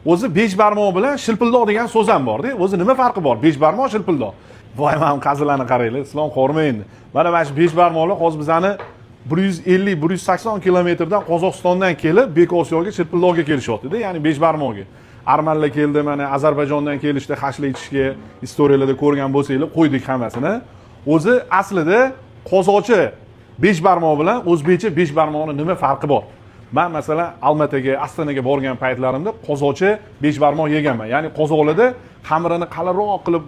O'zi beshbarmoq bilan shilpildoq degan so'z ham borda. O'zi nima farqi bor beshbarmoq, shilpildoq? Voy, mana bu qazilarni qaranglar, islom qo'rma endi. Mana shu beshbarmoqlar hozir bizani 150, 180 kilometrdan, Qozog'istondan kelib Bekosiyoga shilpildoqga kelishyaptida, ya'ni beshbarmoqga. Armanlar keldi, mana Ozarbayjondan kelishdi xashlik ichishga. Istoriyalarda ko'rgan bo'lsanglar, qo'ydik hammasini. O'zi aslida qozoqcha beshbarmoq bilan o'zbekcha beshbarmoqni nima farqi bor? Man masalan Almataga, Ostonaga borgan paytlarimda qozoqcha beshbarmoq yeganman. Ya'ni qozoqlarda xamirini qalinroq qilib,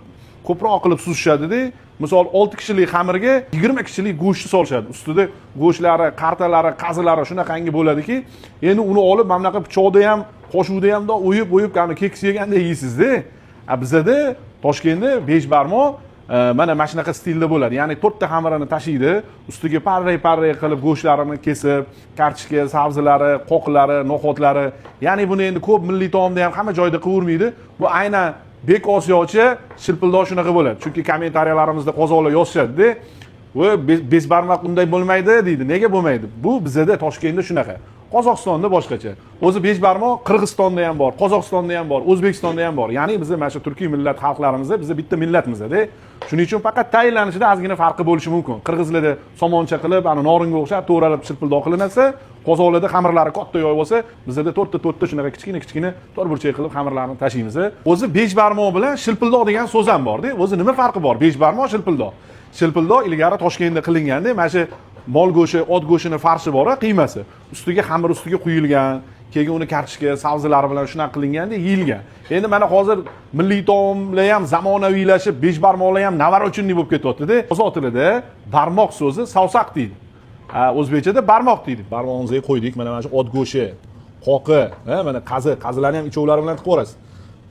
ko'proq qilib suzishadida. Misol, 6 kishilik xamirga 20 kishilik go'shtni solishadi. Ustida go'shtlari, qartalari, qazilari shunaqangi bo'ladiki, endi uni olib mana bunaqa pichoqda ham, qoshiqda ham o'yib o'yib, kams keks yegandek yeysizda. A bizada Toshkentda beshbarmoq mana shunaqa stilda bo'ladi. Ya'ni to'rtta xamirini tashiydi, ustiga parray parray qilib go'shtlarini kesib, kartoshka, sabzilari, qoqlari, no'xatlari. Ya'ni buni endi ko'p milliy taomda ham hamma joyda qilavermaydi. Bu aynan Bekosiyocha shilpildoq shunaqa bo'ladi. Chunki kommentariyalarimizda qozoqlar yozishadida, "Voy, beshbarmoq unday bo'lmaydi", deydi. Nega bo'lmaydi? Bu bizada Toshkentda shunaqa, Qozog'istonda boshqacha. O'zi beshbarmoq Qirg'izistonda ham bor, Qozog'istonda ham bor, O'zbekistonda ham bor. Ya'ni bizni mana shu turkiy millat xalqlarimiz, biza bitta millatmizda. Shuning uchun faqat tayinlanishida ozgina farqi bo'lishi mumkin. Qirg'izlarda somoncha qilib, ana noringa o'xshab to'g'ralib shilpildoq qilinasa, qozoqlarda xamirlari katta yoyib olsa, bizada to'rtta to'rtta shunaqa kichkina kichkina to'rtburchak qilib xamirlarni tashiymiz. O'zi beshbarmoq bilan shilpildoq degan so'z ham borda. O'zi nima farqi bor beshbarmoq, shilpildoq? Shilpildoq ilgari Toshkentda qilinganda mana shu mol go'shti, ot go'shtini farshi bor, qiymasi ustiga, xamir ustiga quyilgan, keyin uni kartoshka, sabzilari bilan shunaqa qilinganda yeyilgan. Endi mana hozir milliy taomlar ham zamonaviylashib, beshbarmoqlar ham навороченный bo'lib ketyaptida. Qozoq tilida barmoq so'zi саусақ deydi. Ha, o'zbekchada barmoq deydi. Barmog'imizga qo'ydik mana shu ot go'shti, qoqi, ha, mana qazi, qazilarni ham ichovlari bilan tiqib yuborasiz.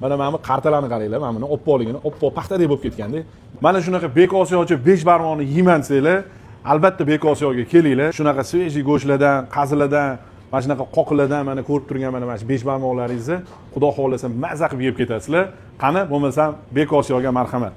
Mana bu qartalarni qaranglar, mana buni oppoqligini, oppoq paxtadek bo'lib ketganda. Mana shunaqa Bekosiyocha beshbarmoqni yeyman desanglar, albatta Bekosiyoga kelinglar. Shunaqa свежий go'shtlardan, qazilardan, mana shunaqa qoqlardan, mana ko'rib turgan mana shu beshbarmoqlaringizni, xudo xohlasa, maza qilib yeb ketasizlar. Qani, bo'lmasam Bekosiyoga marhamat.